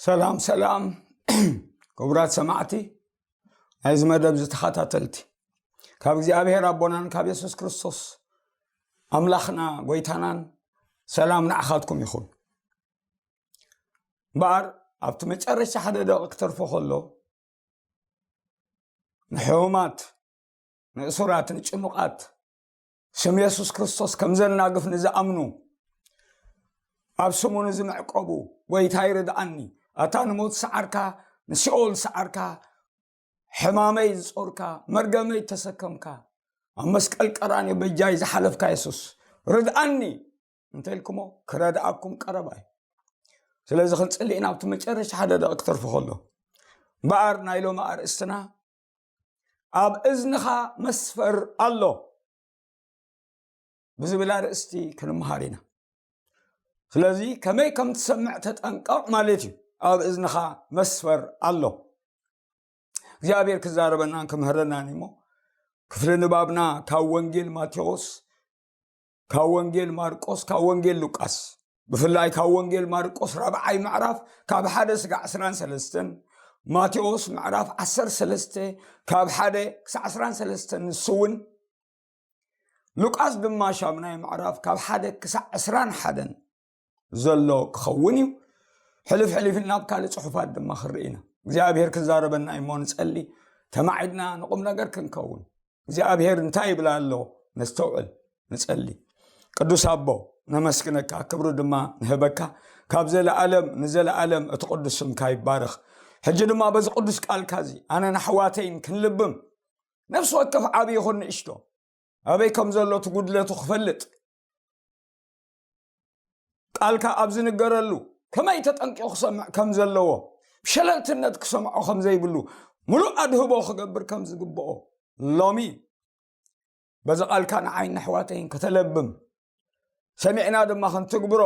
ሰላም ሰላም ክቡራት ሰማዕቲ ናይዚ መደብ ዝተኸታተልቲ፣ ካብ እግዚኣብሔር ኣቦናን ካብ የሱስ ክርስቶስ ኣምላኽና ጎይታናን ሰላም ንዓኻትኩም ይኹን። እምበኣር ኣብቲ መጨረሻ ሓደ ደቂ ክተርፎ ከሎ፣ ንሕሙማት፣ ንእሱራት፣ ንጭኑቓት፣ ስም የሱስ ክርስቶስ ከም ዘናግፍ ንዝኣምኑ፣ ኣብ ስሙ ንዝምዕቀቡ፣ ጎይታይ ርድኣኒ፣ ኣታ ንሞት ሰዓርካ፣ ንሲኦል ሰዓርካ፣ ሕማመይ ዝጾርካ፣ መርገመይ ተሰከምካ፣ ኣብ መስቀል ቀራንዮ በጃይ ዝሓለፍካ የሱስ፣ ርድኣኒ እንተ ኢልኩሞ፣ ክረድኣኩም ቀረባ እዩ። ስለዚ ክንጽሊ ኢና፣ ኣብቲ መጨረሻ ሓደ ደቂ ክተርፉ ከሎ። እምበኣር ናይ ሎሚ ኣርእስትና፣ ኣብ እዝንኻ መስፈር ኣሎ ብዝብል ኣርእስቲ ክንመሃር ኢና። ስለዚ ከመይ ከም ትሰምዕ ተጠንቀቕ ማለት እዩ። ኣብ እዝንኻ መስፈር ኣሎ። እግዚኣብሔር ክዛረበናን ክምህረናን እዩ እሞ፣ ክፍሊ ንባብና ካብ ወንጌል ማቴዎስ፣ ካብ ወንጌል ማርቆስ፣ ካብ ወንጌል ሉቃስ፣ ብፍላይ ካብ ወንጌል ማርቆስ ራብዓይ ምዕራፍ ካብ ሓደ ስጋዕ ዕስራን ሰለስተን፣ ማቴዎስ ምዕራፍ ዓሰርተ ሰለስተ ካብ ሓደ ክሳዕ ዕስራን ሰለስተን፣ ንሱ እውን ሉቃስ ድማ ሻምናይ ምዕራፍ ካብ ሓደ ክሳዕ ዕስራን ሓደን ዘሎ ክኸውን እዩ። ሕልፍ ሕልፍ ኢልና ኣብ ካልእ ጽሑፋት ድማ ክንርኢ ኢና። እግዚኣብሔር ክዛረበና እዩ እሞ ንጸሊ፣ ተማዒድና ንቁም ነገር ክንከውን። እግዚኣብሔር እንታይ ይብል ኣሎ ነስተውዕል፣ ንጸሊ። ቅዱስ ኣቦ፣ ነመስግነካ፣ ክብሪ ድማ ንህበካ። ካብ ዘለኣለም ንዘለኣለም እቲ ቅዱስ ስምካ ይባረኽ። ሕጂ ድማ በዚ ቅዱስ ቃልካ እዚ ኣነን ኣሕዋተይን ክንልብም፣ ነፍሲ ወከፍ ዓቢ ይኹን ንእሽቶ ኣበይ ከም ዘሎ እቲ ጉድለቱ ክፈልጥ፣ ቃልካ ኣብ ዝንገረሉ ከመይ ተጠንቂቑ ክሰምዕ ከም ዘለዎ፣ ብሸለልትነት ክሰምዖ ከም ዘይብሉ፣ ምሉእ ኣድህቦ ክገብር ከም ዝግብኦ፣ ሎሚ በዚ ቃልካ ንዓይን ኣሕዋተይን ከተለብም፣ ሰሚዕና ድማ ክንትግብሮ፣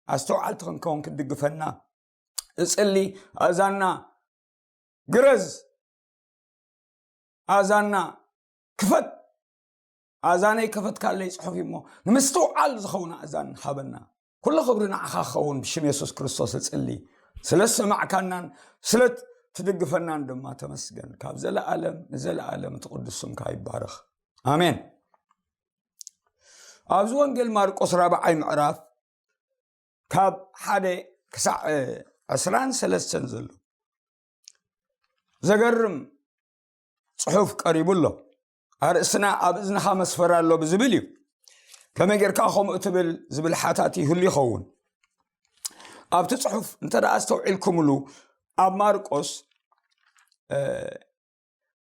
ኣስተውዓልቲ ክንከውን ክትድግፈና እጽሊ። ኣእዛንና ግረዝ፣ ኣእዛንና ክፈት። ኣእዛነይ ከፈትካለይ ጽሑፍ እዩ እሞ፣ ንምስትውዓል ዝኸውን ኣእዛን ሃበና። ኩሉ ክብሪ ንዓኻ ክኸውን ብሽም የሱስ ክርስቶስ እጽሊ። ስለ ዝሰማዕካናን ስለ ትድግፈናን ድማ ተመስገን። ካብ ዘለኣለም ንዘለኣለም እቲ ቅዱስ ስምካ ይባረኽ። ኣሜን። ኣብዚ ወንጌል ማርቆስ ራብዓይ ምዕራፍ ካብ ሓደ ክሳዕ ዕስራን ሰለስተን ዘሎ ዘገርም ጽሑፍ ቀሪቡ ኣሎ። ኣርእስትና ኣብ እዝንኻ መስፈር ኣሎ ብዝብል እዩ። ከመይ ጌርካ ከምኡ ትብል ዝብል ሓታት ይህሉ ይኸውን። ኣብቲ ጽሑፍ እንተ ደኣ ኣስተውዒልኩምሉ፣ ኣብ ማርቆስ፣ እ፣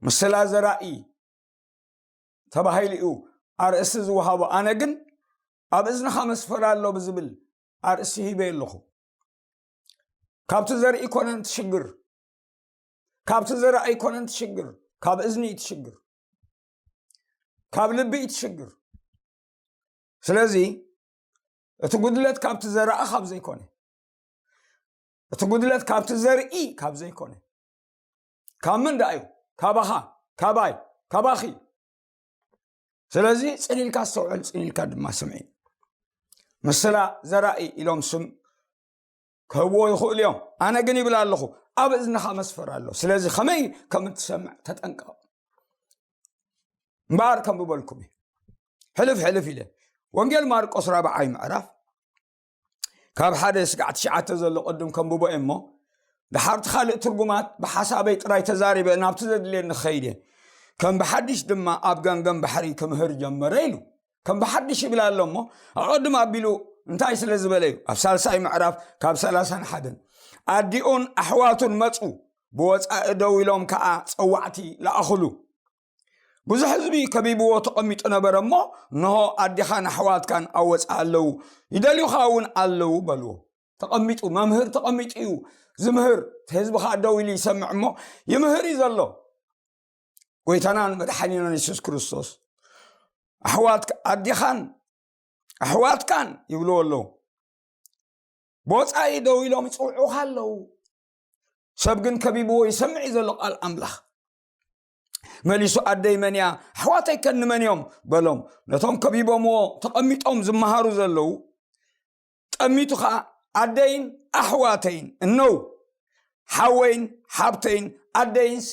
ምስላ ዘራኢ ተባሂሉ እዩ ኣርእስቲ ዝወሃቦ። ኣነ ግን ኣብ እዝንኻ መስፈር ኣሎ ብዝብል ኣርእስቲ ሂበ ኣለኹ። ካብቲ ዘርኢ ኣይኮነን ትሽግር፣ ካብቲ ዘርኢ ኣይኮነን ትሽግር፣ ካብ እዝኒ እዩ ትሽግር፣ ካብ ልቢ እዩ ትሽግር። ስለዚ እቲ ጉድለት ካብቲ ዘራእ ካብ ዘይኮነ፣ እቲ ጉድለት ካብቲ ዘርኢ ካብ ዘይኮነ፣ ካብ መን ደኣ እዩ? ካባኻ፣ ካባይ፣ ካባኺ። ስለዚ ጽን ኢልካ ኣስተውዕል፣ ጽን ኢልካ ድማ ስምዒ። ምስላ ዘራኢ ኢሎም ስም ክህብዎ ይኽእሉ እዮም። ኣነ ግን ይብል ኣለኹ፣ ኣብ እዝንኻ መስፈር ኣሎ። ስለዚ ከመይ ከም እትሰምዕ ተጠንቀቕ። እምበኣር ከንብበልኩም እየ። ሕልፍ ሕልፍ ኢለ። ወንጌል ማርቆስ ራብዓይ ምዕራፍ ካብ ሓደ ስጋዕ ትሽዓተ ዘሎ ቅድም ከንብቦ እየ እሞ፣ ድሓርቲ ካልእ ትርጉማት ብሓሳበይ ጥራይ ተዛሪበ ናብቲ ዘድልየኒ ክኸይድ እየ። ከም ብሓድሽ ድማ ኣብ ገምገም ባሕሪ ክምህር ጀመረ ኢሉ። ከም ብሓድሽ ይብል ኣሎ እሞ፣ ኣቐድም ኣቢሉ እንታይ ስለ ዝበለ እዩ? ኣብ ሳልሳይ ምዕራፍ ካብ ሰላሳን ሓደን፣ ኣዲኡን ኣሕዋቱን መጹ፣ ብወጻኢ ደው ኢሎም ከኣ ጸዋዕቲ ለኣኹሉ። ብዙሕ ህዝቢ ከቢብዎ ተቐሚጡ ነበረ እሞ፣ እንሆ ኣዴኻን ኣሕዋትካን ኣብ ወጻኢ ኣለዉ፣ ይደልዩኻ እውን ኣለዉ በልዎ። ተቐሚጡ፣ መምህር ተቐሚጡ እዩ ዝምህር። እቲ ህዝቢ ኸኣ ደው ኢሉ ይሰምዕ እሞ፣ ይምህር እዩ ዘሎ። ጎይታናን መድሓኒናን የሱስ ክርስቶስ፣ ኣሕዋትካ፣ ኣዴኻን ኣሕዋትካን ይብልዎ ኣለዉ። ብወጻኢ ደው ኢሎም ይጽውዑኻ ኣለዉ። ሰብ ግን ከቢብዎ ይሰምዕ እዩ ዘሎ ቃል ኣምላኽ። መሊሱ፣ ኣደይ መን እያ? ኣሕዋተይ ከ ንመን እዮም? በሎም። ነቶም ከቢቦምዎ ተቐሚጦም ዝመሃሩ ዘለዉ፣ ጠሚቱ ኸኣ ኣደይን ኣሕዋተይን እነው፣ ሓወይን ሓብተይን ኣደይንሲ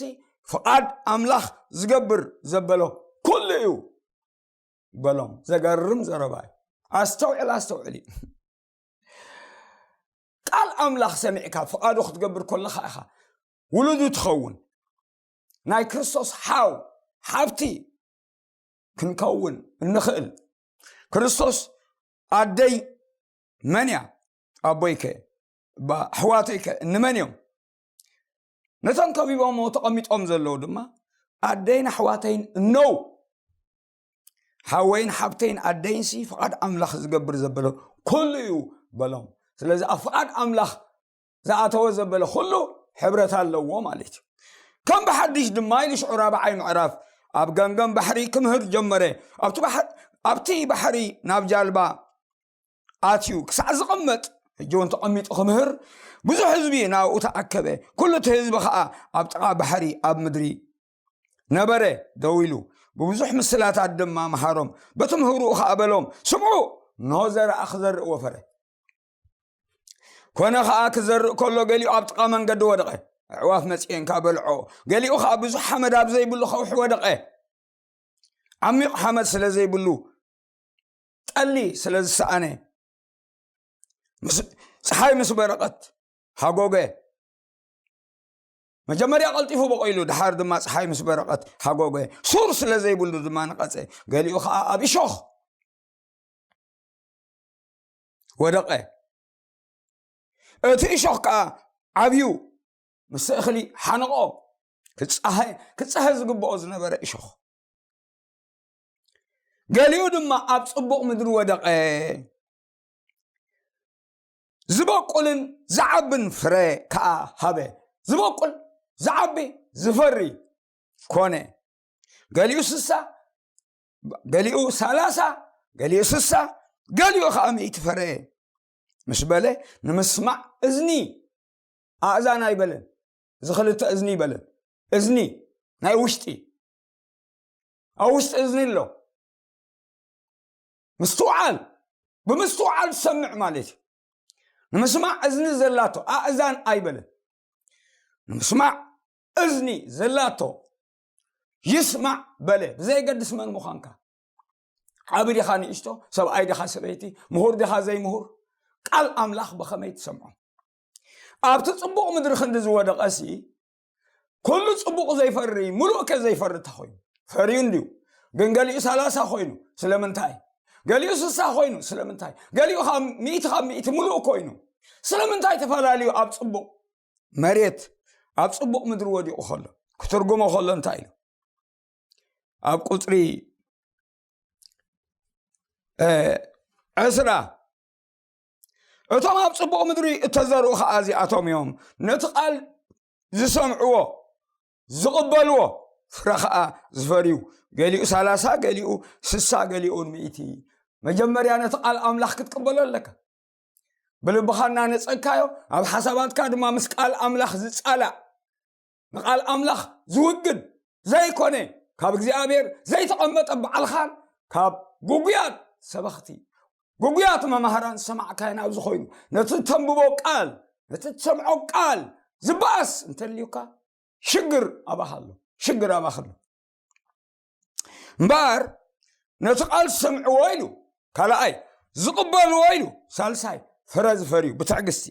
ፍቓድ ኣምላኽ ዝገብር ዘበሎ ኩሉ እዩ በሎም። ዘገርም ዘረባ እዩ። ኣስተውዕል፣ ኣስተውዕል እዩ። ቃል ኣምላኽ ሰሚዕካ ፍቓዱ ክትገብር ከለኻ ኢኻ ውሉዱ ትኸውን። ናይ ክርስቶስ ሓው ሓብቲ ክንከውን እንኽእል። ክርስቶስ ኣደይ መን እያ? ኣቦይከ? ባ-፣ ኣሕዋተይከ እንመን እዮም? ነቶም ከቢቦምዎ ተቐሚጦም ዘለዉ ድማ ኣደይን ኣሕዋተይን እነው፣ ሓወይን ሓብተይን ኣደይንሲ ፍቓድ ኣምላኽ ዝገብር ዘበሎ ኩሉ እዩ በሎም። ስለዚ ኣብ ፍቓድ ኣምላኽ ዝኣተወ ዘበለ ኩሉ ሕብረት ኣለዎ ማለት እዩ። ከም ብሓድሽ ድማ ኢሉ ሽዑ ራብዓይ ምዕራፍ ኣብ ገምገም ባሕሪ ክምህር ጀመረ። ኣብቲ ባሕ-፣ ኣብቲ ባሕሪ ናብ ጃልባ ኣትዩ ክሳዕ ዝቕመጥ፣ ሕጂ እውን ተቐሚጡ ክምህር ብዙሕ ህዝቢ ናብኡ ተኣከበ። ኩሉ እቲ ህዝቢ ኸኣ ኣብ ጥቓ ባሕሪ ኣብ ምድሪ ነበረ ደው ኢሉ፣ ብብዙሕ ምስላታት ድማ መሃሮም። በቲ ምህርኡ ኸኣ በሎም፣ ስምዑ፣ እንሆ ዘርኣ ክዘርእ ወፈረ። ኮነ ኸኣ ክዘርእ ከሎ ገሊኡ ኣብ ጥቓ መንገዲ ወደቐ። ኣዕዋፍ መጺኤን ከኣ በልዖ። ገሊኡ ኸኣ ብዙሕ ሓመድ ኣብ ዘይብሉ ከውሒ ወደቐ። ዓሚቕ ሓመድ ስለ ዘይብሉ፣ ጠሊ ስለ ዝሰኣነ፣ ምስ-፣ ጸሓይ ምስ በረቐት ሃጎገ። መጀመርያ ቀልጢፉ በቑሉ፣ ደሓር ድማ ጸሓይ ምስ በረቐት ሃጎገ። ሱር ስለ ዘይብሉ ድማ ነቐጸ። ገሊኡ ኸኣ ኣብ እሾኽ ወደቐ። እቲ እሾኽ ከኣ ዓብዩ፣ ምስ እኽሊ ሓነቖ። ክጻሀ-፣ ክጻሀ ዝግብኦ ዝነበረ እሾኽ። ገሊኡ ድማ ኣብ ጽቡቕ ምድሪ ወደቐ። ዝበቁልን ዝዓብን ፍረ ከኣ ሃበ። ዝበቁል፣ ዝዓቢ፣ ዝፈሪ ኮነ። ገሊኡ ስሳ፣ ገሊኡ ሰላሳ፣ ገሊኡ ስሳ፣ ገሊኡ ኸኣ ሚእቲ ፈረ። ምስ በለ፣ ንምስማዕ እዝኒ፣ ኣእዛን ኣይበለን። እዚ ክልተ እዝኒ ይበለን። እዝኒ ናይ ውሽጢ፣ ኣብ ውሽጢ እዝኒ ኣሎ። ምስትውዓል፣ ብምስትውዓል ትሰምዕ ማለት እዩ። ንምስማዕ እዝኒ ዘላቶ ኣእዛን ኣይበለን። ንምስማዕ እዝኒ ዘላቶ ይስማዕ በለ። ብዘየገድስ መን ምዃንካ፣ ዓቢ ዲኻ ንእሽቶ፣ ሰብኣይ ዲኻ ሰበይቲ፣ ምሁር ዲኻ ዘይምሁር፣ ቃል ኣምላኽ ብኸመይ ትሰምዖ? ኣብቲ ጽቡቕ ምድሪ ክንዲ ዝወደቐሲ፣ ኩሉ ጽቡቕ ዘይፈሪ፣ ምሉእ ከ ዘይፈሪ እንታይ ኮይኑ? ፈርዩ እንድዩ። ግን ገሊኡ ሰላሳ ኮይኑ፣ ስለምንታይ? ገሊኡ ስሳ ኮይኑ፣ ስለምንታይ? ገሊኡ ካብ ሚእቲ ካብ ሚእቲ ምሉእ ኮይኑ፣ ስለምንታይ ተፈላለዩ? ኣብ ጽቡቕ መሬት፣ ኣብ ጽቡቕ ምድሪ ወዲቑ ከሎ፣ ክትርጉሞ ከሎ እንታይ ኢሉ? ኣብ ቁጽሪ፣ እ፣ ዕስራ፣ እቶም ኣብ ጽቡቕ ምድሪ እተዘርኡ ኸኣ እዚኣቶም እዮም። ነቲ ቃል ዝሰምዕዎ፣ ዝቕበልዎ፣ ፍረ ኸኣ ዝፈርዩ፣ ገሊኡ ሰላሳ፣ ገሊኡ ስሳ፣ ገሊኡ እውን ሚእቲ። መጀመርያ ነቲ ቃል ኣምላኽ ክትቅበሎ ኣለካ። ብልብኻ እናነጸግካዮ፣ ኣብ ሓሳባትካ ድማ ምስ ቃል ኣምላኽ ዝጻላእ፣ ንቃል ኣምላኽ ዝውግን ዘይኮነ፣ ካብ እግዚኣብሔር ዘይተቐመጠ፣ ባዕልኻን ካብ ግጉያት ሰበኽቲ፣ ግጉያት መማህራን ዝሰማዕካዮ ናብዚ ኮይኑ፣ ነቲ ተንብቦ ቃል፣ ነቲ ትሰምዖ ቃል ዝበኣስ እንተልዩካ፣ ሽግር ኣባኻ ኣሎ፣ ሽግር ኣባኻ ኣሎ። እምበኣር ነቲ ቃል ዝሰምዕዎ ኢሉ፣ ካልኣይ፣ ዝቕበልዎ ኢሉ፣ ሳልሳይ፣ ፍረ ዝፈርዩ ብትዕግስቲ።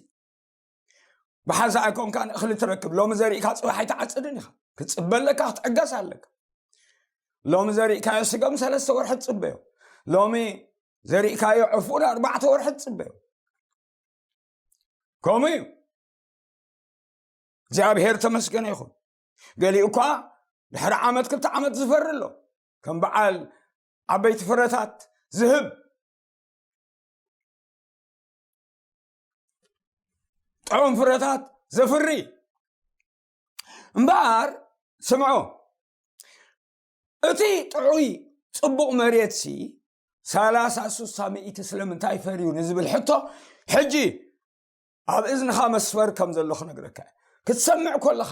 ብሓንሳእ ኣይኮንካን እኽሊ ትረክብ። ሎሚ ዘሪእካ ጽባሕ ኣይትዓጽድን ኢኻ። ክትጽበ ኣለካ፣ ክትዕገስ ኣለካ። ሎሚ ዘሪእካዮ ስገም ሰለስተ ወርሒ ትጽበዮ። ሎሚ ዘሪእካዮ ዕፉን ኣርባዕተ ወርሒ ትጽበዮ። ከምኡ እዩ። እግዚኣብሔር ተመስገነ ይኹን። ገሊኡ እኳ ድሕሪ ዓመት ክልተ ዓመት ዝፈሪ ኣሎ። ከም በዓል ዓበይቲ ፍረታት ዝህብ፣ ጥዑም ፍረታት ዘፍሪ። እምበኣር ስምዖ፣ እቲ ጥዑይ ጽቡቕ መሬትሲ ሰላሳ፣ ስሳ፣ ሚእቲ ስለምንታይ ፈርዩ ንዝብል ሕቶ፣ ሕጂ ኣብ እዝንኻ መስፈር ከም ዘሎ ክነግረካ እየ። ክትሰምዕ ከለኻ፣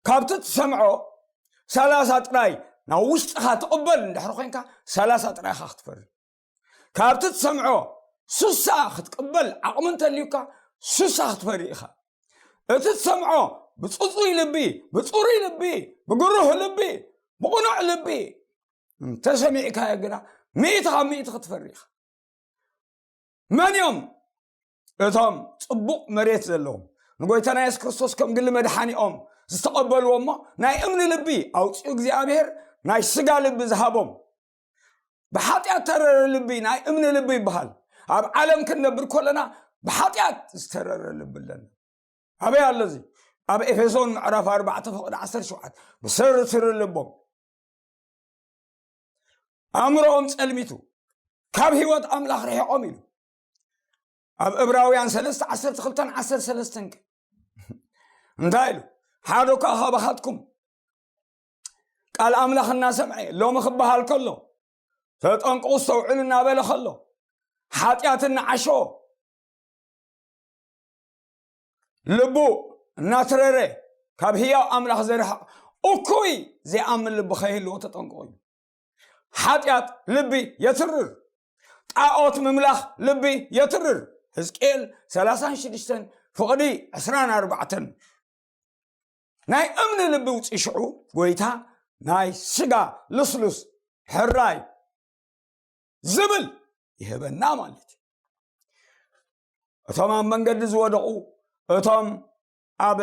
ካብቲ ትሰምዖ ሰላሳ ጥራይ ናብ ውሽጥኻ ትቕበል እንድሕር ኮይንካ፣ ሰላሳ ጥራይ ኢኻ ክትፈሪ። ካብቲ ትሰምዖ ሱሳ ክትቅበል ዓቕሚ እንተልዩካ፣ ሱሳ ክትፈሪ ኢኻ። እቲ ትሰምዖ ብጽጹይ ልቢ፣ ብጽሩይ ልቢ፣ ብግሩህ ልቢ፣ ብቕኑዕ ልቢ እንተሰሚዕካዮ ግና፣ ሚእቲ ካብ ሚእቲ ክትፈሪ ኢኻ። መን እዮም እቶም ጽቡቕ መሬት ዘለዎም? ንጎይታና የሱስ ክርስቶስ ከም ግሊ መድሓኒኦም ዝተቐበልዎ እሞ፣ ናይ እምኒ ልቢ ኣውጺኡ እግዚኣብሔር ናይ ስጋ ልቢ ዝሃቦም። ብሓጢኣት ተረረ ልቢ ናይ እምኒ ልቢ ይበሃል። ኣብ ዓለም ክንነብር ከለና ብሓጢኣት ዝተረረ ልቢ ኣለና። ኣበይ ኣሎ እዚ? ኣብ ኤፌሶን ምዕራፍ ኣርባዕተ ፍቕዲ ዓሰርተ ሸውዓተ፣ ብስርትሪ ልቦም ኣእምሮኦም ጸልሚቱ፣ ካብ ህይወት ኣምላኽ ርሒቖም ኢሉ። ኣብ ዕብራውያን ሰለስተ ዓሰርተ ክልተን ዓሰርተ ሰለስተን ከ እንታይ ኢሉ? ሓደ እኳ ካባኻትኩም ቃል ኣምላኽ እናሰምዐ፣ ሎሚ ክበሃል ከሎ፣ ተጠንቀቑ፣ ኣስተውዕሉ እናበለ ከሎ፣ ሓጢኣት እናዓሸወ፣ ልቡ እናትረረ፣ ካብ ህያው ኣምላኽ ዝርሕቕ እኩይ ዘይኣምን ልቢ ከይህልዎ ተጠንቀቑ እዩ። ሓጢኣት ልቢ የትርር፣ ጣዖት ምምላኽ ልቢ የትርር። ሕዝቅኤል ሰላሳን ሽዱሽተን ፍቕዲ ዕስራን ኣርባዕተን። ናይ እምኒ ልቢ ውፂ ሽዑ ጎይታ ናይ ስጋ ልስሉስ ሕራይ ዝብል ይህበና ማለት እዩ። እቶም ኣብ መንገዲ ዝወደቑ፣ እቶም ኣብ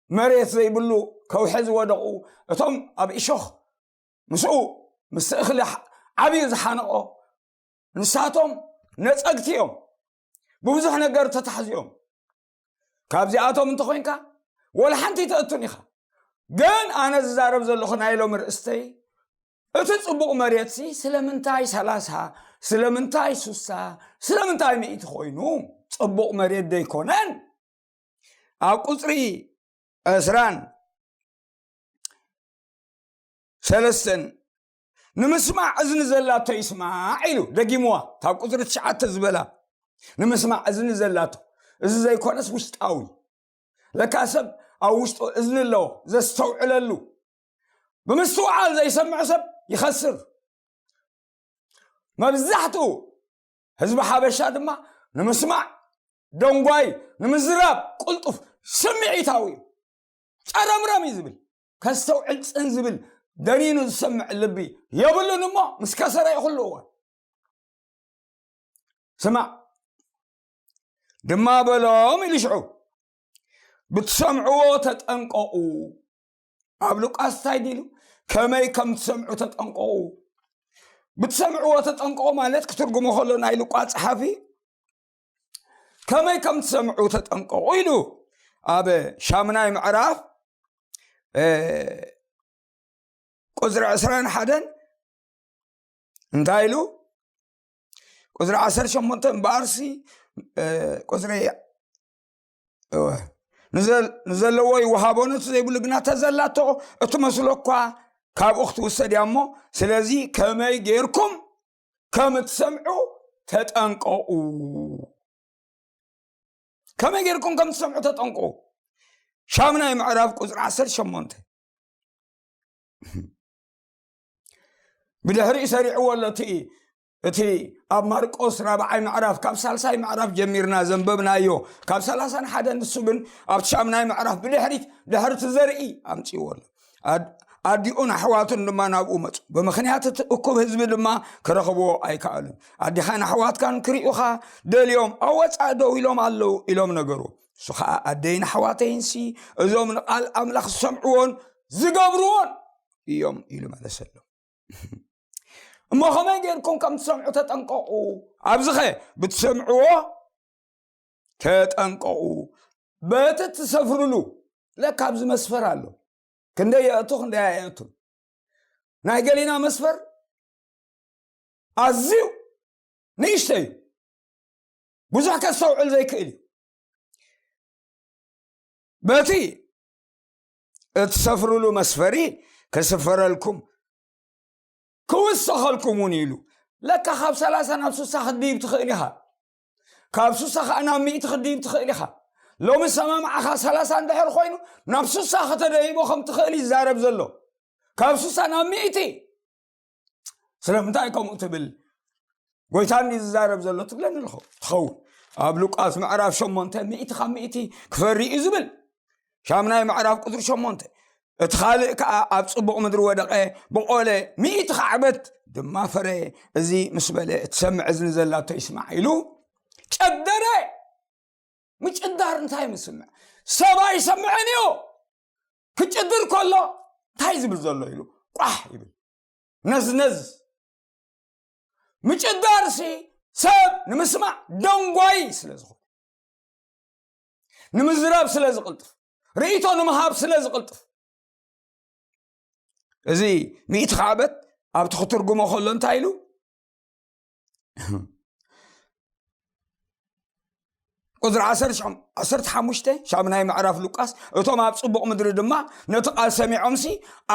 መሬት ዘይብሉ ከውሒ ዝወደቑ፣ እቶም ኣብ እሾኽ ምስኡ ምስቲ እኽሊ ዓብዩ ዝሓነቆ፣ ንሳቶም ነጸግቲ እዮም። ብብዙሕ ነገር ተታሕዚኦም። ካብዚኣቶም እንተኾይንካ፣ ወላ ሓንቲ ኣይትእቱን ኢኻ። ግን ኣነ ዝዛረብ ዘለኹ ናይ ሎሚ ርእስተይ፣ እቲ ጽቡቕ መሬትሲ ስለምንታይ ሰላሳ፣ ስለምንታይ ሱሳ፣ ስለምንታይ ሚእቲ ኮይኑ? ጽቡቕ መሬት ደይኮነን? ኣብ ቁጽሪ ዕስራን ሰለስተን፣ "ንምስማዕ እዝኒ ዘላቶ ይስማዕ" ኢሉ ደጊምዋ። ካብ ቁጽሪ ትሽዓተ ዝበላ፣ "ንምስማዕ እዝኒ ዘላቶ"፣ እዚ ዘይኮነስ ውሽጣዊ። ለካ ሰብ ኣብ ውሽጡ እዝኒ ኣለዎ፣ ዘስተውዕለሉ። ብምስትውዓል ዘይሰምዕ ሰብ ይኸስር። መብዛሕትኡ ህዝቢ ሓበሻ ድማ ንምስማዕ ደንጓይ፣ ንምዝራብ ቅልጡፍ፣ ስምዒታዊ እዩ። ጨረምረም እዩ ዝብል። ከስተውዕል ጽን ዝብል፣ ደኒኑ ዝሰምዕ ልቢ የብሉን እሞ፣ ምስ ከሰረ እዩ ኩሉ እዋን። ስማዕ ድማ በሎም ኢሉ ሽዑ፣ "ብትሰምዕዎ ተጠንቀቑ።" ኣብ ሉቃስ እንታይ ዲሉ? "ከመይ ከም ትሰምዑ ተጠንቀቑ።" ብትሰምዕዎ ተጠንቀቑ ማለት ክትርጉሞ ከሎ ናይ ሉቃስ ጸሓፊ፣ "ከመይ ከም ትሰምዑ ተጠንቀቑ" ኢሉ ኣብ ሻምናይ ምዕራፍ፣ እ፣ ቁጽሪ ዕስራን ሓደን እንታይ ኢሉ? ቁጽሪ ዓሰርተ ሸሞንተ እምበኣርሲ፣ እ፣ ቁጽሪ፣ እወ፣ ንዘል-፣ ንዘለዎ ይወሃቦ፣ ነቲ ዘይብሉ ግና ተዘላቶ እትመስሎ እኳ ካብኡ ክትውሰድ እያ እሞ፣ ስለዚ ከመይ ጌርኩም ከም እትሰምዑ ተጠንቀቑ። ከመይ ጌርኩም ከም እትሰምዑ ተጠንቀቑ። ሻምናይ ምዕራፍ ቁጽሪ ዓሰርተ ሸሞንተ። ብድሕሪኡ ሰሪዕዎ ኣሎ። እቲ፣ እቲ ኣብ ማርቆስ ራብዓይ ምዕራፍ፣ ካብ ሳልሳይ ምዕራፍ ጀሚርና ዘንበብናዮ፣ ካብ ሰላሳን ሓደን፣ ንሱ ግን ኣብቲ ሻምናይ ምዕራፍ ብድሕሪት፣ ድሕሪ እቲ ዘርኢ ኣምጺእዎ ኣሎ። ኣድ-፣ ኣዲኡን ኣሕዋቱን ድማ ናብኡ መጹ። ብምኽንያት እቲ እኩብ ህዝቢ ድማ ክረኽብዎ ኣይከኣሉን። "ኣዴኻን ኣሕዋትካን ክርእዩኻ ደልዮም ኣብ ወጻኢ ደው ኢሎም ኣለዉ" ኢሎም ነገርዎ። እሱ ኸኣ፣ "ኣደይን ኣሕዋተይንሲ እዞም ንቓል ኣምላኽ ዝሰምዕዎን ዝገብርዎን እዮም" ኢሉ መለሰሎም። እሞ ከመይ ጌርኩም ከም ትሰምዑ ተጠንቀቑ። ኣብዚኸ ብትሰምዕዎ ተጠንቀቑ። በቲ ትሰፍርሉ፣ ለካ ኣብዚ መስፈር ኣሎ። ክንደይ የእቱ፣ ክንደይ ኣየእቱን። ናይ ገሊና መስፈር ኣዝዩ ንእሽቶ እዩ። ብዙሕ ከስተውዕል ዘይክእል እዩ። በቲ እትሰፍርሉ መስፈሪ ክስፈረልኩም ክውሰኸልኩም እውን ኢሉ። ለካ ካብ ሰላሳ ናብ ሱሳ ክትድይብ ትኽእል ኢኻ። ካብ ሱሳ ኸዓ ናብ ሚእቲ ክትድይብ ትኽእል ኢኻ። ሎሚ ሰማምዓኻ ሰላሳ እንድሕር ኮይኑ፣ ናብ ሱሳ ከተደይቦ ከም ትኽእል ይዛረብ ዘሎ። ካብ ሱሳ ናብ ሚእቲ። ስለምንታይ ከምኡ ትብል? ጎይታ እንዲ ዝዛረብ ዘሎ ትብለኒ ኣለኹ ትኸውን። ኣብ ሉቃስ ምዕራፍ ሸሞንተ፣ ሚእቲ ካብ ሚእቲ ክፈሪ እዩ ዝብል። ሻምናይ ምዕራፍ ቁፅሪ ሸሞንተ። እቲ ካልእ ከዓ ኣብ ፅቡቕ ምድሪ ወደቐ፣ ብቆለ፣ ሚእቲ ካዕበት ድማ ፈረየ። እዚ ምስ በለ፣ እትሰምዕ እዝኒ ዘላቶ ይስማዕ ኢሉ ጨደረ። ምጭዳር እንታይ ምስምዕ? ሰብ ኣይሰምዕን እዩ። ክጭድር ከሎ እንታይ ዝብል ዘሎ ኢሉ ቋሕ ይብል። ነዝነዝ። ምጭዳርሲ ሰብ ንምስማዕ ደንጓይ ስለ ዝኾነ፣ ንምዝራብ ስለ ዝቕልጥፍ፣ ርእይቶ ንምሃብ ስለ ዝቕልጥፍ፣ እዚ ሚእቲ ካዕበት ኣብቲ ክትርጉሞ ከሎ እንታይ ኢሉ? ቁፅሪ ዓሰርተ ሸም-፣ ዓሰርተ ሓሙሽተ፣ ሻምናይ ምዕራፍ ሉቃስ፣ እቶም ኣብ ፅቡቕ ምድሪ ድማ ነቲ ቃል ሰሚዖምሲ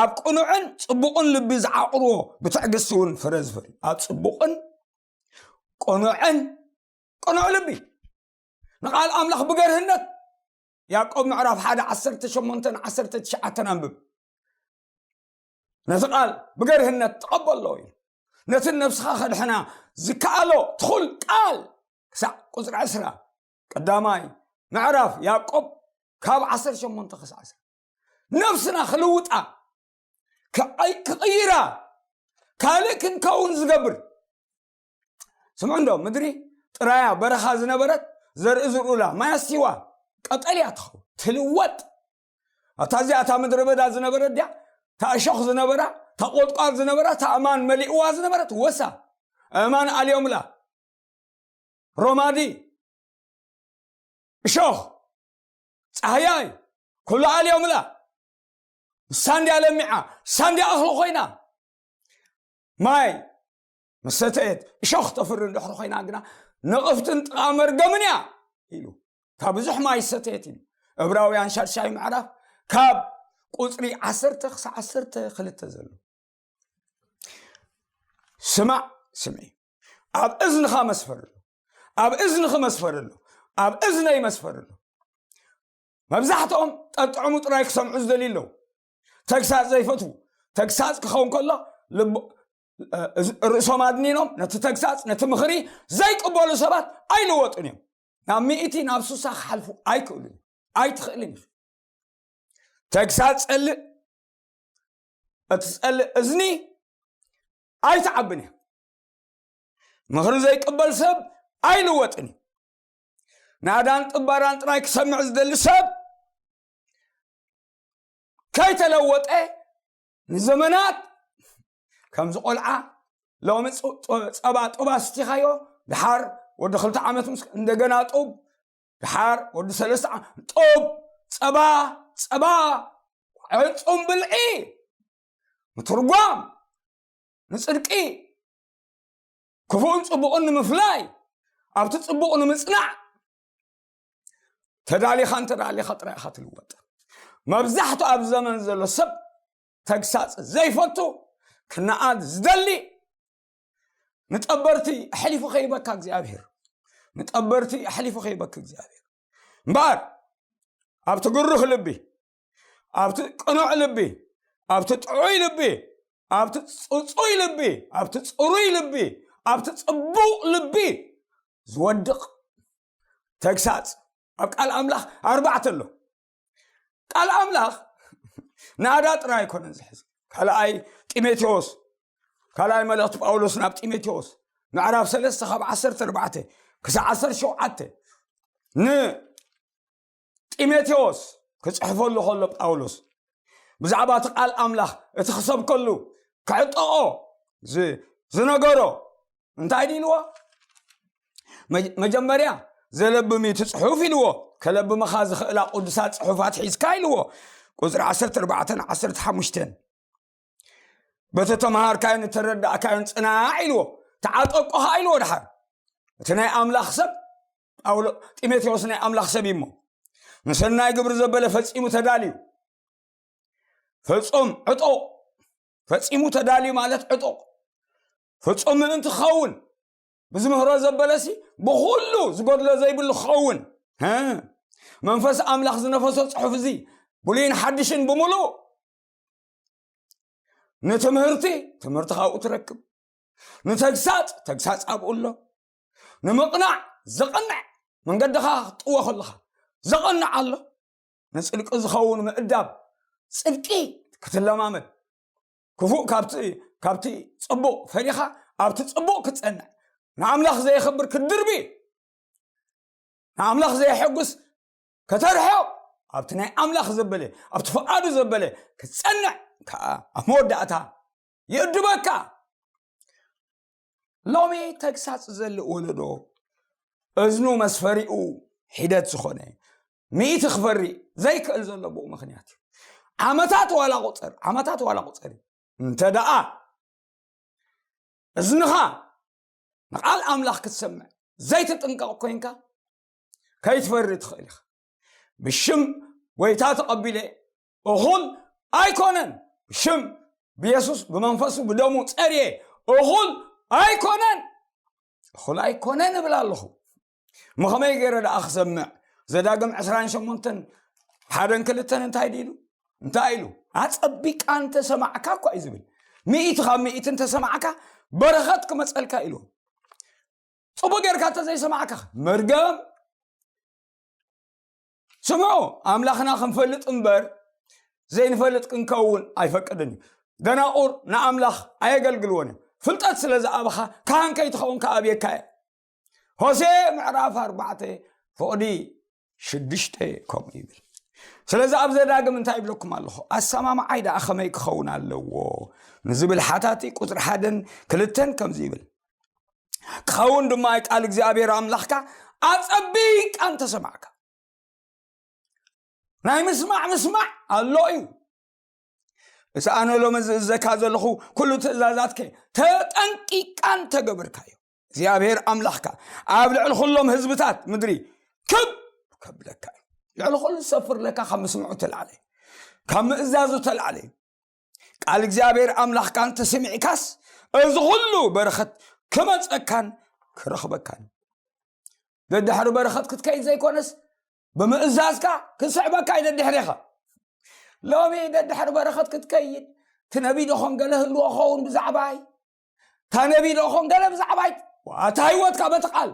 ኣብ ቅኑዕን ፅቡቕን ልቢ ዝዓቕርዎ፣ ብትዕግስቲ እውን ፍረ ዝፈሪ። ኣብ ፅቡቕን ቅኑዕን፣ ቅኑዕ ልቢ፣ ንቃል ኣምላኽ ብገርህነት፣ ያዕቆብ ምዕራፍ ሓደ፣ ዓሰርተ ሸሞንተ ን ዓሰርተ ትሽዓተ ኣንብብ። ነቲ ቃል ብገርህነት ተቐበሎ እዩ። ነቲ ነብስኻ ከድሕና ዝከኣሎ ትኹል ቃል ክሳዕ ቁፅሪ ዕስራ፣ ቀዳማይ ምዕራፍ ያዕቆብ፣ ካብ ዓሰርተ ሸሞንተ ክሳዕ ዕስራ፣ ነብስና ክልውጣ፣ ክዓይ-፣ ክቕይራ፣ ካልእ ክንከውን ዝገብር። ስምዑ እንዶ፣ ምድሪ ጥራያ በረኻ ዝነበረት፣ ዘርኢ ዝርኡላ፣ ማይ ኣስቲዋ፣ ቀጠልያ ትኸውን፣ ትልወጥ። ኣታ እዚኣ እታ ምድረ በዳ ዝነበረት ድያ? እታ እሾኽ ዝነበራ፣ እታ ቆጥቋጥ ዝነበራ፣ እታ እማን መሊእዋ ዝነበረት ወሳ፣ እማን ኣልዮምላ፣ ሮማዲ፣ እሾኽ፣ ጻህያይ፣ ኩሉ ኣልዮምላ። ሳንድያ ለሚዓ፣ ሳንድያ እኽሊ ኮይና። ማይ ምስ ሰተየት እሾኽ ተፍሪ እንድሕሪ ኮይና ግና፣ ነቕፍትን ጥቓ መርገምን እያ ኢሉ። ካብ ብዙሕ ማይ ሰተየት ኢሉ። ዕብራውያን ሻድሻይ ምዕራፍ ካብ ቁጽሪ ዓሰርተ ክሳብ ዓሰርተ ክልተ ዘሎ። ስማዕ፣ ስምዒ። ኣብ እዝንኻ መስፈር ኣሎ። ኣብ እዝንኺ መስፈር ኣሎ። ኣብ እዝነይ መስፈር ኣሎ። መብዛሕትኦም ጠጥዕሙ ጥራይ ክሰምዑ ዝደልዩ ኣለዉ። ተግሳጽ ዘይፈትዉ። ተግሳጽ ክኸውን ከሎ ልቦ-፣ እ-፣ ርእሶም ኣድኒኖም ነቲ ተግሳጽ፣ ነቲ ምኽሪ ዘይቅበሉ ሰባት ኣይልወጡን እዮም። ናብ ሚእቲ፣ ናብ ሱሳ ክሓልፉ ኣይክእሉን እዮም። ኣይትኽእልን ኢኺ። ተግሳጽ ጸልእ፣ እትጸልእ እዝኒ ኣይትዓብን እያ። ምኽሪ ዘይቅበል ሰብ ኣይልወጥን እዩ። ናዳን ጥባራን ጥራይ ክሰምዕ ዝደሊ ሰብ ከይተለወጠ ንዘመናት ከምዚ ቆልዓ ሎሚ ፅ-፣ ፅ-፣ ጸባ ጡብ ኣስቲኻዮ፣ ድሓር ወዲ ክልተ ዓመት ምስ እንደገና ጡብ፣ ድሓር ወዲ ሰለስተ ዓመት ጡብ፣ ጸባ፣ ጸባ፣ ዕጹም ብልዒ፣ ምትርጓም፣ ንጽድቂ፣ ክፉእን ጽቡቕን ንምፍላይ፣ ኣብቲ ጽቡቕ ንምጽናዕ፣ ተዳሊኻ እንተ ደኣ ኣሊኻ ጥራይ ኢኻ ትልወጥ። መብዛሕትኡ ኣብ ዘመን ዘሎ ሰብ ተግሳጽ ዘይፈቱ፣ ክነኣድ ዝደሊ፣ ንጠበርቲ ኣሕሊፉ ከይበካ እግዚኣብሔር። ንጠበርቲ ኣሕሊፉ ከይበካ እግዚኣብሔር። እምበኣር ኣብቲ ግሩህ ልቢ፣ ኣብቲ ቅኑዕ ልቢ፣ ኣብቲ ጥዑይ ልቢ፣ ኣብቲ ጽጹይ ልቢ፣ ኣብቲ ጽሩይ ልቢ፣ ኣብቲ ጽቡቕ ልቢ ዝወድቕ ተግሳጽ ኣብ ቃል ኣምላኽ ኣርባዕተ ኣሎ። ቃል ኣምላኽ ናዳ ጥራይ ኣይኮነን ዝሕዝ። ካልኣይ ጢሞቴዎስ፣ ካልኣይ መልእኽቲ ጳውሎስ ናብ ጢሞቴዎስ፣ ምዕራፍ ሰለስተ ካብ ዓሰርተ ኣርባዕተ ክሳዕ ዓሰርተ ሸውዓተ፣ ንጢሞቴዎስ ክጽሕፈሉ ከሎ ጳውሎስ ብዛዕባ እቲ ቃል ኣምላኽ፣ እቲ ክሰብከሉ፣ ክዕጠቖ ዝ-፣ ዝነገሮ እንታይ ድዩ ኢልዎ? መ-፣ መጀመርያ ዘለብም እዩ እቲ ጽሑፍ ኢልዎ። ከለብመኻ ዝኽእላ ቅዱሳት ጽሑፋት ሒዝካ ኢልዎ። ቁጽሪ ዓሰርተ ኣርባዕተን ዓሰርተ ሓሙሽተን። በቲ ተመሃርካዮን እተረዳእካዮን ጽናዕ ኢልዎ። ተዓጠቆ ኸኣ ኢልዎ። ድሓር እቲ ናይ ኣምላኽ ሰብ ጳውሎ-፣ ጢሞቴዎስ ናይ ኣምላኽ ሰብ እዩ እሞ፣ ንሰናይ ግብሪ ዘበለ ፈጺሙ ተዳልዩ። ፍጹም ዕጡቕ፣ ፈጺሙ ተዳልዩ ማለት ዕጡቕ፣ ፍጹም ምእንቲ ክኸውን፣ ብዝምህሮ ዘበለሲ ብኹሉ ዝጎድሎ ዘይብሉ ክኸውን፣ ሀ፣ መንፈስ ኣምላኽ ዝነፈሶ ጽሑፍ እዚ ብሉይን ሓድሽን ብምሉእ ንትምህርቲ፣ ትምህርቲ ካብኡ ትረክብ፣ ንተግሳጽ፣ ተግሳጽ ኣብኡ ኣሎ። ንምቕናዕ ዘቕንዕ፣ መንገድኻ ክትጥወ ከለኻ ዘቕንዕ ኣሎ። ንጽድቂ ዝኸውን ምእዳብ፣ ጽድቂ ክትለማመድ፣ ክፉእ ካብቲ፣ ካብቲ ጽቡቕ ፈሪኻ ኣብቲ ጽቡቕ ክትጸንዕ፣ ንኣምላኽ ዘየኽብር ክትድርቢ፣ ንኣምላኽ ዘየሐጉስ ከተርሕቕ፣ ኣብቲ ናይ ኣምላኽ ዘበለ፣ ኣብቲ ፍቓዱ ዘበለ ክትጸንዕ ከኣ ኣብ መወዳእታ ይእድበካ። ሎሚ ተግሳጽ ዘልእ ወለዶ፣ እዝኑ መስፈሪኡ ሒደት ዝኾነ፣ ሚእቲ ክፈሪ ዘይክእል ዘሎ ብኡ ምኽንያት እዩ። ዓመታት ዋላ ቁጸር፣ ዓመታት ዋላ ቁጸር፣ እንተ ደኣ እዝንኻ ንቓል ኣምላኽ ክትሰምዕ ዘይትጥንቀቕ ኮይንካ፣ ከይትፈሪ ትኽእል ኢኻ። ብሽም ጎይታ ተቐቢለ እኹል ኣይኮነን፣ ብሽም ብየሱስ ብመንፈሱ ብደሙ ጸርየ እኹል ኣይኮነን፣ እኹል ኣይኮነን እብል ኣለኹ። እሞ ከመይ ገይረ ደኣ ክሰምዕ? ዘዳግም ዕስራን ሸሞንተን ሓደን ክልተን እንታይ ኢሉ? እንታይ ኢሉ? ኣጸቢቃ እንተሰማዕካ እኳ እዩ ዝብል። ሚእቲ ካብ ሚእቲ እንተሰማዕካ በረኸት ክመጸልካ ኢሉ። ጽቡቅ ጌርካ እንተ ዘይሰማዕካ መርገም። ስምዑ፣ ኣምላኽና ክንፈልጥ እምበር ዘይንፈልጥ ክንከውን ኣይፈቅድን እዩ። ደናቁር ንኣምላኽ ኣየገልግልዎን እዮም። ፍልጠት ስለ ዝኣበኻ ካህን ከይትኸውን ከኣብየካ እየ። ሆሴ ምዕራፍ ኣርባዕተ ፍቕዲ ሽዱሽተ ከምኡ ይብል። ስለዚ ኣብ ዘዳግም እንታይ ይብለኩም ኣለኹ? ኣሰማምዓይ ደኣ ከመይ ክኸውን ኣለዎ ንዝብል ሓታቲ ቁጽሪ ሓደን ክልተን ከምዚ ይብል። ክኸውን ድማ ቃል እግዚኣብሔር ኣምላኽካ ኣጸቢቃ እንተሰማዕካ። ናይ ምስማዕ ምስማዕ ኣሎ እዩ። እቲ ኣነ ሎሚ ዝእዘካ ዘለኹ ኩሉ ትእዛዛትከ ተጠንቂቃ እንተገበርካዮ፣ እግዚኣብሔር ኣምላኽካ ኣብ ልዕሊ ኩሎም ህዝብታት ምድሪ ክብ ከብለካ እዩ። ልዕሊ ኩሉ ዝሰፍር ለካ ካብ ምስምዑ ተላዕለ፣ ካብ ምእዛዙ ተላዕለ እዩ። ቃል እግዚኣብሔር ኣምላኽካ እንተሰሚዕካስ፣ እዚ ኩሉ በረኸት ክመጸካን ክረኽበካን። ደድሕሪ በረኸት ክትከይድ ዘይኮነስ፣ ብምእዛዝካ ክስዕበካ እዩ ደድሕሬኻ። ሎሚ ደድሕሪ በረኸት ክትከይድ፣ እቲ ነቢይ ዶ ኾን ገለ ህልዎ ኸውን ብዛዕባይ? እታ ነቢይ ዶ ኾን ገለ ብዛዕባይ? ዋታ ህይወትካ በቲ ቃል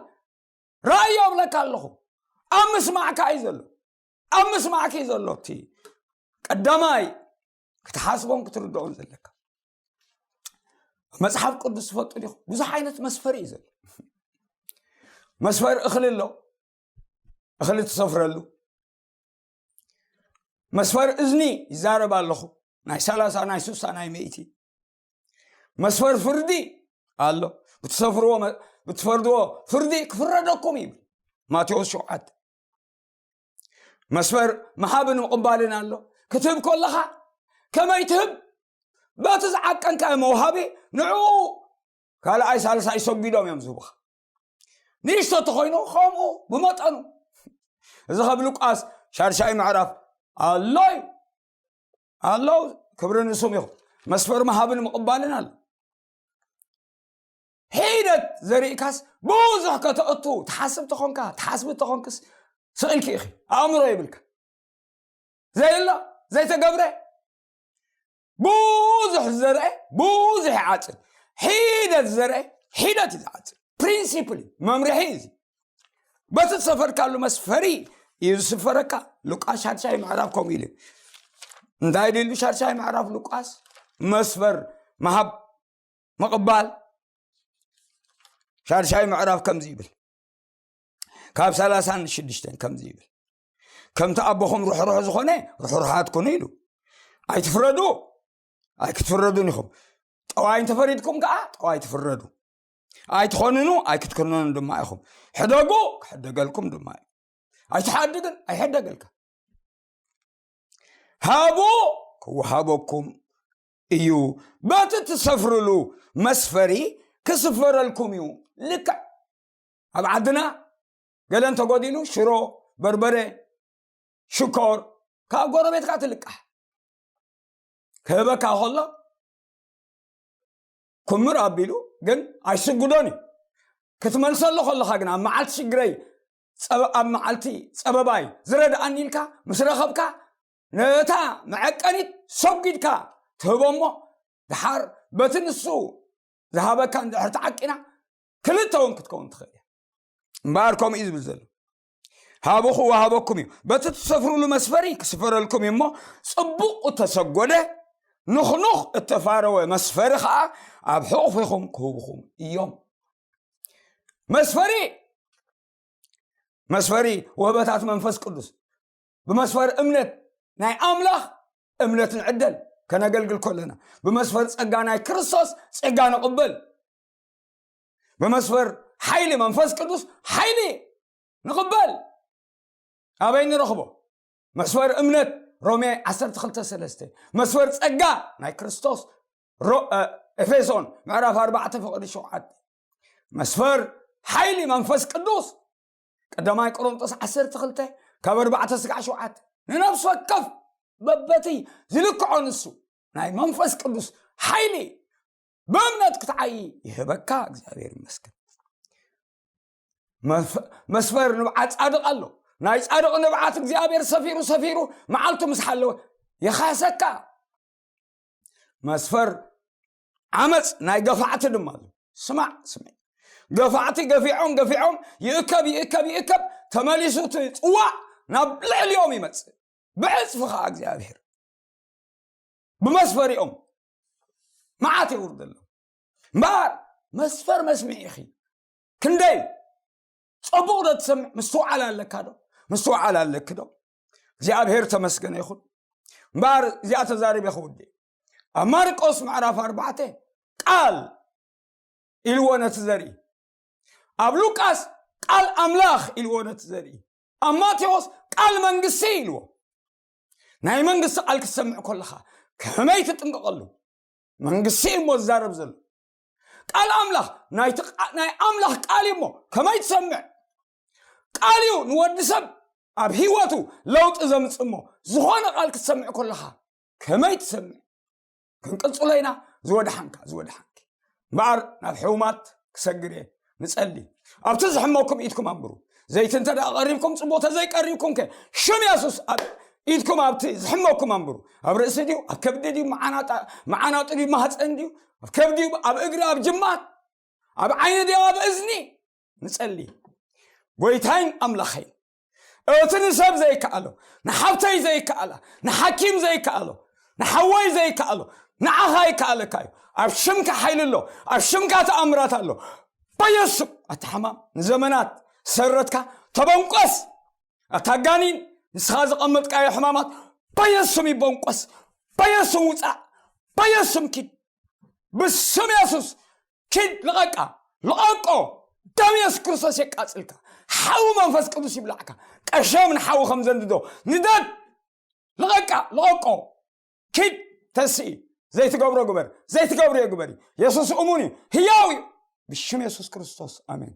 ራእዮ እብለካ ኣለኹ። ኣብ ምስማዕካ እዩ ዘሎ። ኣብ ምስማዕኪ እዩ ዘሎ። እቲ ቀዳማይ ክትሓስቦን ክትርድኦን ዘለካ። መጽሓፍ ቅዱስ ትፈልጡ ዲኹም? ብዙሕ ዓይነት መስፈሪ እዩ ዘሎ። መስፈር እኽሊ ኣሎ፣ እኽሊ ትሰፍረሉ። መስፈር እዝኒ ይዛረብ ኣለኹ፣ ናይ ሰላሳ፣ ናይ ስሳ፣ ናይ ሚእቲ። መስፈር ፍርዲ ኣሎ፣ ብትሰፍርዎ መ-፣ ብትፈርድዎ ፍርዲ ክፍረደኩም ይብል ማቴዎስ ሸውዓተ። መስፈር ምሃብን ምቕባልን ኣሎ። ክትህብ ከለኻ ከመይ ትህብ? በቲ ዝዓቀንካዮ መውሃቢ ንዕኡ ካልኣይ ሳልሳይ ሰጒዶም እዮም ዝህቡኻ። ንእሽቶ ተኾይኑ ከምኡ ብመጠኑ። እዚ ካብ ሉቃስ ሻድሻይ ምዕራፍ ኣሎ እዩ። ኣሎ፣ ክብሪ ንስም ይኹን። መስፈር ምሃብን ምቕባልን ኣሎ። ሒደት ዘርእካስ ብዙሕ ከተእቱ ትሓስብ ተኾንካ፣ ትሓስቢ ተኾንክስ ስቕ ኢልኪ ኢኺ። ኣእምሮ የብልካ። ዘየሎ፣ ዘይተገብረ፣ ብዙሕ ዝዘርአ ብዙሕ ይዓጽድ። ሒደት ዝዘርአ ሒደት እዩ ዝዓጽድ። ፕሪንሲፕል እዩ፣ መምርሒ እዩ እዚ። በቲ ዝሰፈርካሉ መስፈሪ እዩ ዝስፈረካ። ሉቃስ ሻድሻይ ምዕራፍ ከምኡ ኢሉ። እንታይ ድሉ ሻድሻይ ምዕራፍ ሉቃስ? መስፈር ምሃብ ምቕባል። ሻድሻይ ምዕራፍ ከምዚ ይብል፣ ካብ ሰላሳን ሽዱሽተን ከምዚ ይብል፣ ከምቲ ኣቦኹም ርሕሩሕ ዝኾነ ርሕሩሓት ኩኑ ኢሉ። ኣይትፍረዱ፣ ኣይክትፍረዱን ኢኹም። ጠዋይ እንተፈሪድኩም ከኣ ጠዋይ ትፍረዱ። ኣይትኾንኑ፣ ኣይክትኮነኑ ድማ ኢኹም። ሕደጉ፣ ክሕደገልኩም ድማ እዩ። ኣይትሓድግን፣ ኣይሕደገልካ። ሃቡ፣ ክወሃበኩም እዩ። በቲ ትሰፍርሉ መስፈሪ ክስፈረልኩም እዩ። ልክዕ ኣብ ዓድና ገለ እንተጎዲሉ ሽሮ፣ በርበረ፣ ሽኮር ካብ ጎረቤትካ ትልቃሕ። ክህበካ ከሎ ክምር ኣቢሉ ግን ኣይስግዶን እዩ። ክትመልሰሉ ከለኻ ግን ኣብ መዓልቲ ሽግረይ ጸበ-፣ ኣብ መዓልቲ ጸበባይ ዝረድኣኒ ኢልካ ምስ ረኸብካ ነታ መዐቀኒት ሰጒድካ ትህቦ እሞ ድሓር በቲ ንሱ ዝሃበካ እንድሕር ተዓቂና ክልተ እውን ክትከውን ትኽእል እያ። እምበኣር ከምኡ እዩ ዝብል ዘሎ። ሃብኹ ወሃበኩም እዩ፣ በቲ ትሰፍሩሉ መስፈሪ ክስፈረልኩም እዩ እሞ፣ ጽቡቕ እተሰጎደ ንኽኑኽ እተፋረወ መስፈሪ ኸዓ ኣብ ሕቑፊኹም ክህብኹም እዮም። መስፈሪ መስፈሪ ወህበታት መንፈስ ቅዱስ ብመስፈር እምነት ናይ ኣምላኽ እምነት ንዕደል ከነገልግል ከለና፣ ብመስፈር ጸጋ ናይ ክርስቶስ ጸጋ ንቕበል፣ ብመስፈር ሓይሊ መንፈስ ቅዱስ ሓይሊ ንቕበል። ኣበይ ንረኽቦ? መስፈር እምነት ሮሜ ዓሰርተ ክልተ ሰለስተ፣ መስፈር ጸጋ ናይ ክርስቶስ ሮ- እ፣ ኤፌሶን ምዕራፍ ኣርባዕተ ፍቕዲ ሸውዓተ፣ መስፈር ሓይሊ መንፈስ ቅዱስ ቀዳማይ ቆሮንጦስ ዓሰርተ ክልተ ካብ ኣርባዕተ ስጋዕ ሸውዓተ፣ ንነፍሲ ወከፍ በበቲ ዝልክዖ ንሱ ናይ መንፈስ ቅዱስ ሓይሊ ብእምነት ክትዓይ ይህበካ። እግዚኣብሔር ይመስገን። መፍ- መስፈር ንብዓት ጻድቕ ኣሎ። ናይ ጻድቕ ንብዓት እግዚኣብሔር ሰፊሩ ሰፊሩ መዓልቱ ምስ ሓለወ ይኻሰካ። መስፈር ዓመፅ ናይ ገፋዕቲ ድማ ኣሎ። ስማዕ ስምዕ፣ ገፋዕቲ ገፊዖም ገፊዖም ይእከብ ይእከብ ይእከብ፣ ተመሊሱ እቲ ጽዋዕ ናብ ልዕሊኦም ይመጽእ። ብዕፅፊ ከዓ እግዚኣብሔር ብመስፈሪኦም መዓት የውርደሎም። እምበኣር መስፈር መስምዒ ኢኺ ክንደይ? ጸቡቕ ዶ ትሰምዕ? ምስትውዓል ኣለካ ዶ? ምስትውዓል ኣለኪ ዶ? እግዚኣብሔር ተመስገነ ይኹን። እምበኣር እዚኣ ተዛሪበ ክውድእ። ኣብ ማርቆስ ምዕራፍ ኣርባዕተ ቃል ኢልዎ ነቲ ዘርኢ፣ ኣብ ሉቃስ ቃል ኣምላኽ ኢልዎ ነቲ ዘርኢ፣ ኣብ ማቴዎስ ቃል መንግስቲ ኢልዎ። ናይ መንግስቲ ቃል ክትሰምዕ ከለኻ ከመይ ትጥንቀቐሉ? መንግስቲ እዩ እሞ ዝዛረብ ዘሎ። ቃል ኣምላኽ ናይቲ ቃ- ናይ ኣምላኽ ቃል እዩ እሞ ከመይ ትሰምዕ? ቃል እዩ ንወዲ ሰብ ኣብ ህይወቱ ለውጢ ዘምጽእ እሞ ዝኾነ ቃል ክትሰምዕ ከለኻ ከመይ ትሰምዕ? ክንቅጽሎ ኢና። ዝወድሓንካ ዝወድሓንኪ እምበኣር ናብ ሕሙማት ክሰግር እየ። ንጸሊ። ኣብቲ ዝሕመኩም ኢድኩም ኣንብሩ። ዘይቲ እንተ ደኣ ቀሪብኩም ጽቡቕ፣ ተዘይቀሪብኩም ከ ሽም የሱስ ኣብ ኢድኩም ኣብቲ ዝሕመኩም ኣንብሩ። ኣብ ርእሲ ድዩ ኣብ ከብዲ ድዩ መዓናጣ- መዓናጡ ድዩ ማህፀን ድዩ ኣብ ከብዲ ድዩ ኣብ እግሪ ኣብ ጅማት ኣብ ዓይኒ ድዩ ኣብ እዝኒ? ንጸሊ። ጎይታይን ኣምላኸይ፣ እቲ ንሰብ ዘይከኣሎ፣ ንሓብተይ ዘይከኣላ፣ ንሓኪም ዘይከኣሎ፣ ንሓወይ ዘይከኣሎ ንዓኻ ይከኣለካ እዩ። ኣብ ሽምካ ሓይሊ ኣሎ። ኣብ ሽምካ ተኣምራት ኣሎ። በየሱም ኣቲ ሓማም ንዘመናት ሰረትካ ተበንቆስ። ኣታ ጋኒን ንስኻ ዘቐመጥካዮ ሕማማት በየሱም ይበንቆስ። በየሱም ውፃእ። በየሱም ኪድ። ብስም የሱስ ኪድ። ልቐቃ። ልቐቆ። ደም የሱስ ክርስቶስ የቃፅልካ። ሓዊ መንፈስ ቅዱስ ይብላዕካ። ቀሸም ንሓዊ ከም ዘንድዶ ንደድ። ልቐቃ። ልቐቆ። ኪድ። ተስኢ። ዘይትገብሮ ግበር። ዘይትገብርዮ ግበሪ። የሱስ እሙን እዩ። ህያው እዩ። ብሽም የሱስ ክርስቶስ ኣሜን።